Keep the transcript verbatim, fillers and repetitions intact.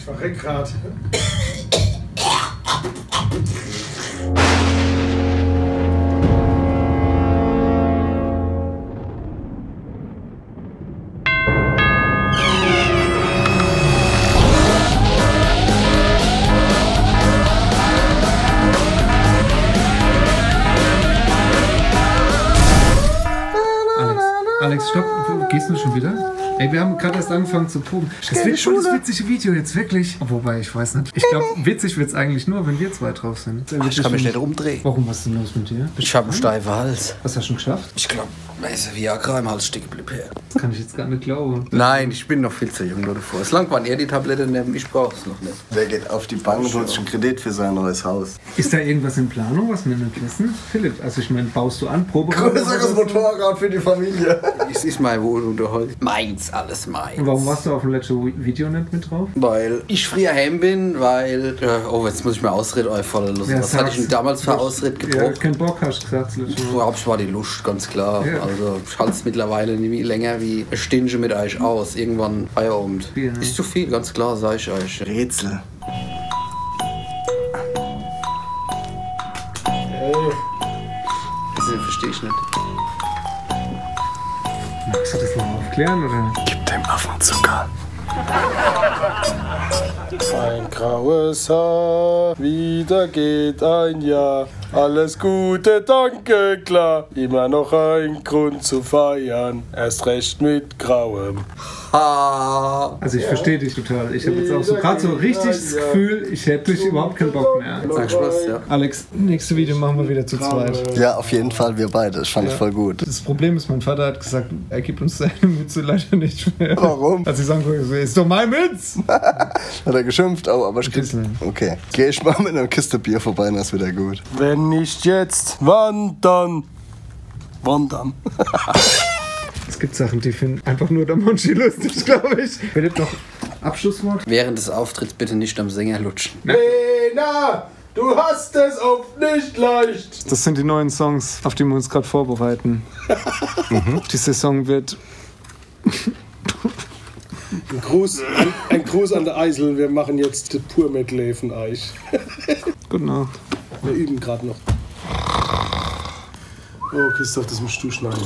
Rückgrat. Alex, Alex, stopp. Gehst du schon wieder? Ey, wir haben gerade erst angefangen zu proben. Das wird voll das witzige Video jetzt, wirklich. Wobei, ich weiß nicht. Ich glaube, witzig wird es eigentlich nur, wenn wir zwei drauf sind. Ich kann mich nicht rumdrehen. Warum, was ist denn los mit dir? Ich habe einen steifen Hals. Hast du das schon geschafft? Ich glaube, da ist ein Viagra im Hals stecken geblieben. Das kann ich jetzt gar nicht glauben. Nein, ich bin noch viel zu jung davor. Es langt, wann er die Tablette nimmt, ich brauche es noch nicht. Der geht auf die Bank und holt sich einen Kredit für sein neues Haus. Ist da irgendwas in Planung, was wir nicht wissen? Philipp, also ich meine, baust du an, Probe? Größeres Motorrad für die Familie. Es ist mein Wohnunterhalt. Meins, alles meins. Und warum warst du auf dem letzten Vi-, Video nicht mit drauf? Weil ich früher heim bin, weil, äh, oh, jetzt muss ich mir Ausrede einfallen lassen. Ja, was hatte ich denn damals für Ausrede gebraucht? Ja, kein Bock, hast du gesagt, das letzte Mal. Boah, ich war die Lust, ganz klar. Ja. Also, ich halte es mittlerweile nie länger wie eine Stunde mit euch aus. Irgendwann Feierabend. Viel, ne? Ist zu viel, ganz klar, sage ich euch. Rätsel. Das verstehe ich nicht. Magst du das noch aufklären, oder? Gib dem Affen Zucker. Ein graues Haar, wieder geht ein Jahr. Alles Gute, danke, klar. Immer noch ein Grund zu feiern. Erst recht mit grauem. Ha. Also ich verstehe dich total. Ich habe jetzt auch so gerade so richtig das Gefühl, ich hätte überhaupt keinen Bock mehr. Sag Spaß, ja. Alex, nächstes Video machen wir wieder zu zweit. Ja, auf jeden Fall, wir beide. Das fand ich voll gut. Das Problem ist, mein Vater hat gesagt, er gibt uns seine Mütze leider nicht mehr. Warum? Als ich sagen wollte, so, „Ist doch meine Mütze!“ Hat er geschimpft? Oh, aber ich krieg, okay. Geh ich mal mit einer Kiste Bier vorbei und das ist wieder gut. Wenn nicht jetzt, wann dann? Wann dann? Es gibt Sachen, die finden einfach nur der Monchi lustig, glaube ich. Philipp, noch Abschlusswort? Während des Auftritts bitte nicht am Sänger lutschen. Lena, du hast es oft nicht leicht. Das sind die neuen Songs, auf die wir uns gerade vorbereiten. Die Saison wird Ein Gruß, an, ein Gruß an der Eisel. Wir machen jetzt Pur-Medley von euch. Gute Nacht. Wir üben gerade noch. Oh, Christoph, das musst du schneiden.